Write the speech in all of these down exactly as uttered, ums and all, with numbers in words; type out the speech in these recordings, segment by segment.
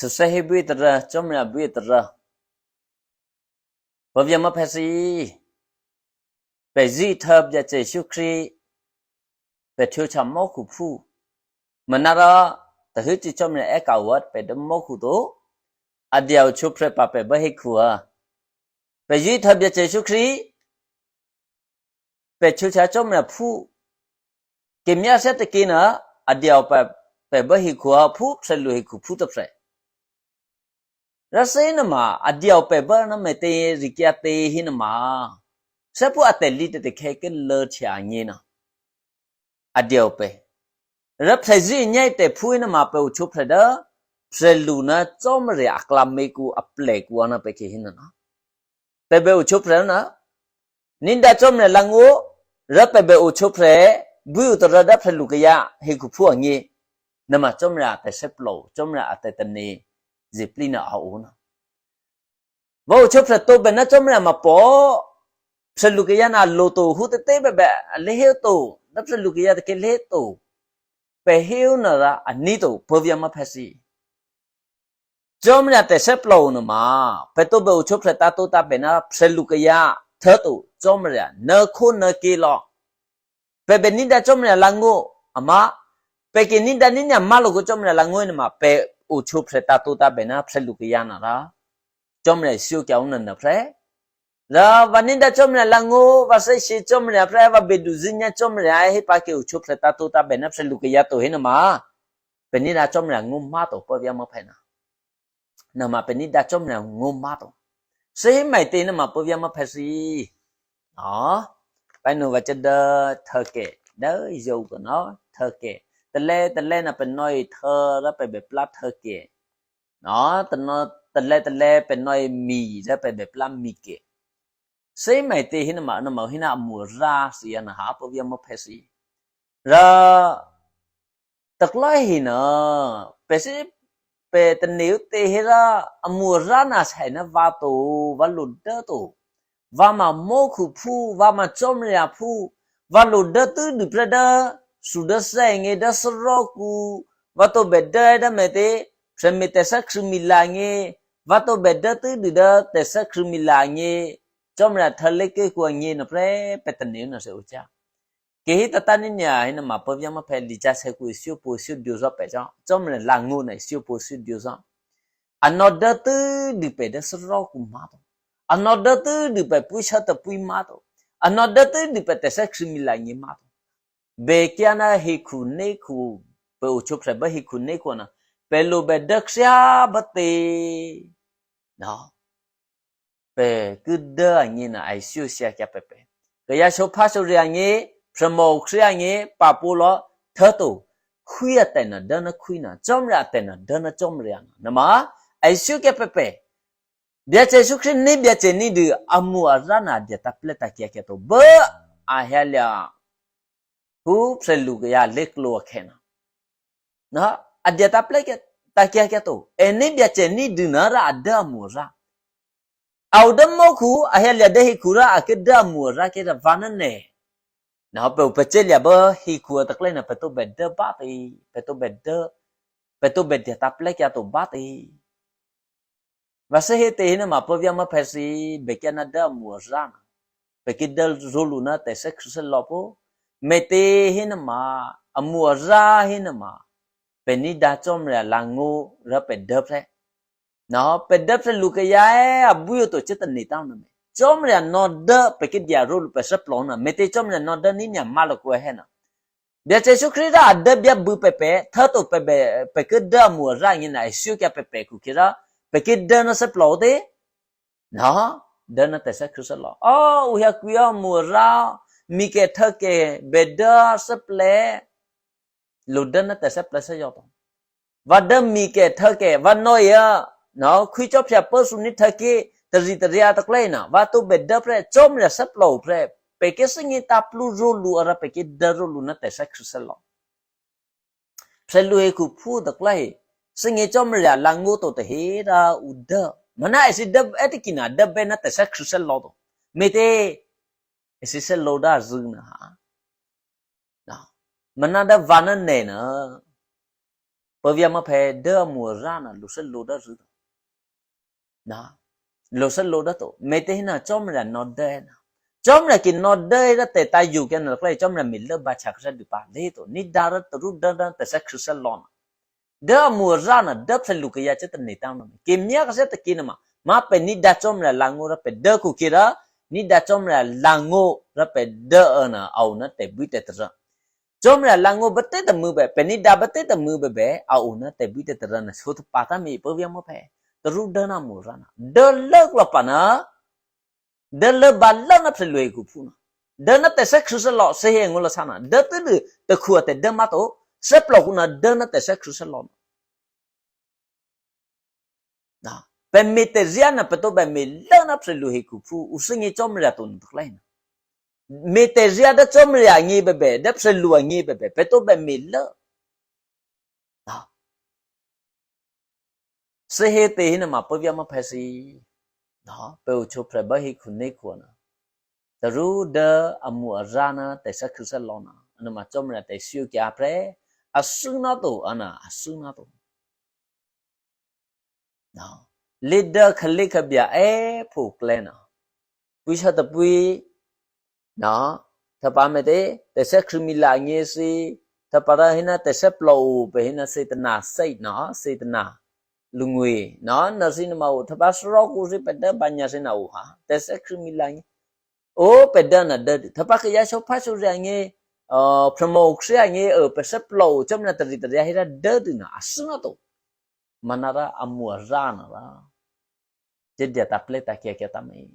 Tusa hi bui tera, chomra bui tera. Pavia ma pasi. Pe zi thab ya che shukri. Pe chu cha mo khu phu. Manara ta hu chi chomra e ka wat pe de mo khu to. Adia u chu pre pa pe ba hi khu a. Pe zi thab ya che shukri. Pe chu cha chomra phu. Ke mia se te kina adia u pe pe ba hi khu a phu, pre lu hi khu phu to pre. Rasa hinama, adia u pe ba na me te rikia te hinama. Sapu ate li te te ke ke le chia ngi na. Adia u pe. Ra pre zi nyai te phu hinama pe u chu pre da. Pre lu na chomre akla me ku aple ku ana pe ke hinana. Pe be u chu pre na. Ninda chomre langu, ra pe be u chu pre, bu u to ra da pre lu ke ya, hi ku phu angi. Nama chomre ate seplo, chomre ate tani, ziplina a u na. Bo u chu pre to be na chomre ma po, pre lu ke ya na lo to, hu te te be be, le he to, na pre lu ke ya te ke le to. Pe he u na ra, ani to, pavia ma pasi. Chomre ate seplo u na ma, pe to be u chu pre ta to ta be na, pre lu ke ya, te to, chomre, na ko na ke lo. Pe be ninda chomra langu, ama, pe ke ninda ninya malo ko chomra langu ni ma, pe u chu pre ta tu ta be na pre lu ke ya na ra. Chomra siu kya una na pre. Ra va ninda chomra langu, va se shi chomra pre, va be du zinya chomra he pa ke u chu pre ta tu ta be na pre lu ke ya to he na ma. Pe ninda chomra ngu ma to, pavia ma pe na. Nama pe ninda chomra ngu ma to. Se mai te nama pavia ma pasi. No. Pai nu va che da thake. Da yo ko no. Thake. Tele tele na pe noi tha ra pe be pla thake. No, te no tele tele pe noi mi ra pe be pla mi ke. Se mai te hinama nama hina amu ra si ya na ha pavia ma pasi. Ra Taklai hina, pesi pe teneu te hera amu rana saina vato, valo dato. Vama moku pu, vama chomria pu, valo datu du preda, suda senge da seroku, vato beda da mete, premete sa krimilange, vato beda tu du da te sa krimilange, chomria thaleke ku ange na pre, pe teneu na se ucha. Kehi tatani nia hina ma pavia ma pe lija se ku isio po isio dioza pe ja. Chomre langu na isio po isio dioza. Anoda tu di pe de sero ku mato. Anoda tu di pe puisa te pui mato. Anoda tu di pe te se krimi la ngi mato. Be kiana hiku neku pe ucho pre ba hiku neku na. Pe lo be de ksia ba te. No. Pe kede angi na aisio sia kia pepe. Ke ya so paso ri angi, premo kri angi, papulo, tato, kuya tena dana kuina, chomria tena dana chomria na. Nama, aisio kia pepe. Biache sukri ni biache ni du amu arana dia tapleta kia kia to. Be, ahelia. Hu prelu ya leklo kena. Na, adia taple ke, takia kia to. Eni biache ni du na ra ada amu ra. Au da moku, ahel ya de hikura ake da mua ra ke da vanane. Na pe upechelia ba hikua takle na peto beda bati, peto beda, peto beda taple kia to bati. Vase he te hina ma pavia ma pesi bekia na da mua ra. Peki da zolu na te se krise lopo. Me te hina ma, amua ra hina ma. Pe ni da chomria langu ra pe da pre. No, pe de pre luke ya e abuyo to cheta ni tau na me. Chomria no de pe ke dia rolu pe se plona. Me te chomria no de ni nya malo ko he na. Bia che su krira de bia bu pe pe, tato pe be, pe ke de mu ra ni na e su kia pe pe ku kira, pe ke de no se plo de. No, de no te se kruselo. Oh, u ya ku ya mu ra, mi ke te ke be de se ple. Lu de no te se ple se yo to. Va de mi ke thake, va noia, no, kui chop sia posu ni thake, teri teri a takle na, va tu be de pre, chom ria sep lo pre, pe ke singi ta plu rolu ara pe ke de rolu na te sa kriselo. Selu e ku pu takle, singi chom ria langu to te hera u de. Mana esi de etikina de be na te sa kriselo to. Me te, esi selo da zuna. Na, mana da vana ne na. Pavia ma phe de mu ra na lu se lu da ru. Na. Lu se lu da to. Me te hina chom ra no de na. Chom ra ki no de ra te ta yu ke na kle chom ra mi le ba cha kra du pa le to. Ni da ra to ru da da te sa kru se lo na. De mu ra na de phe lu ke ya che te ni ta na. Ke mia ka se te ki na ma. Ma pe ni da chom ra la ngo ra pe de ku ki ra. Ni da chom ra la ngo ra pe de na au na te bu te te ra. Chom ra la ngo bete te mu be, pe ni da bete te mu be be, a una te bu te te ra na so te pa ta mi pe via mo pe. Te ru de na mu ra na. De le klo pa na. De le ba le na phe lu e ku pu na. De na te se kru se lo, se he ngo lo sa na. De te de, te ku te de ma to. Se plo ku na de na te se kru se lo. Na, pe me te ria na pe to be me le na phe lu he ku pu, u se ngi chom ria to ntuk le na. Me te ria da chom ria ngi be be, da phe lu ngi be be, pe to be me le. Na. Se he te hina ma pe via ma phe si. Na, pe u cho phe ba he ku ne ku na. Te ru de a mu a ra na te sa kru se lo na. Ana ma chom ria te siu ki a phe, a su na to, ana a su na to. Na. Lida khali khabia e phu klena. Puisa ta pui. Na. Thapa me te, te se krimila ngi si, thapa ra hina te se plo u pe hina se tana se na, se tana. Lungui. Na, na si na ma u, thapa sro ku si pe te banya se na u ha. Te se krimila ngi. O pe da na da. Thapa ke ya so pa so ria ngi, uh, promo ksia ngi, uh, pe se plo u, chom na tari tari ya hira da na. Asuna to. Manara amu rana ra. Jadi ata pleta kia kia tame.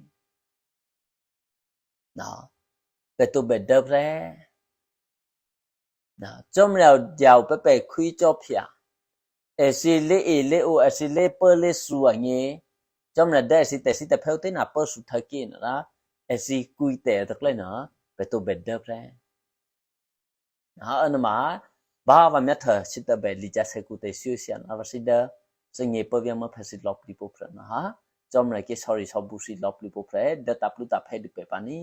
Na, pe to be depre. Na, chom ria diau pe pe kui chopia. Esi le e le o esi le pe le su ange. Chom ria de esi te si te peu te na pe su thaki na ra. Esi kui te te kle na, pe to be depre. Ha, anu ma, ba va mya tha sita be li ja se ku te siu sian, ava sida, se nge pa via ma pha si lop li po phra na ha. Chom ra ke sorry so bu si lop li po phra, da tap lu tap he du pe pa ni.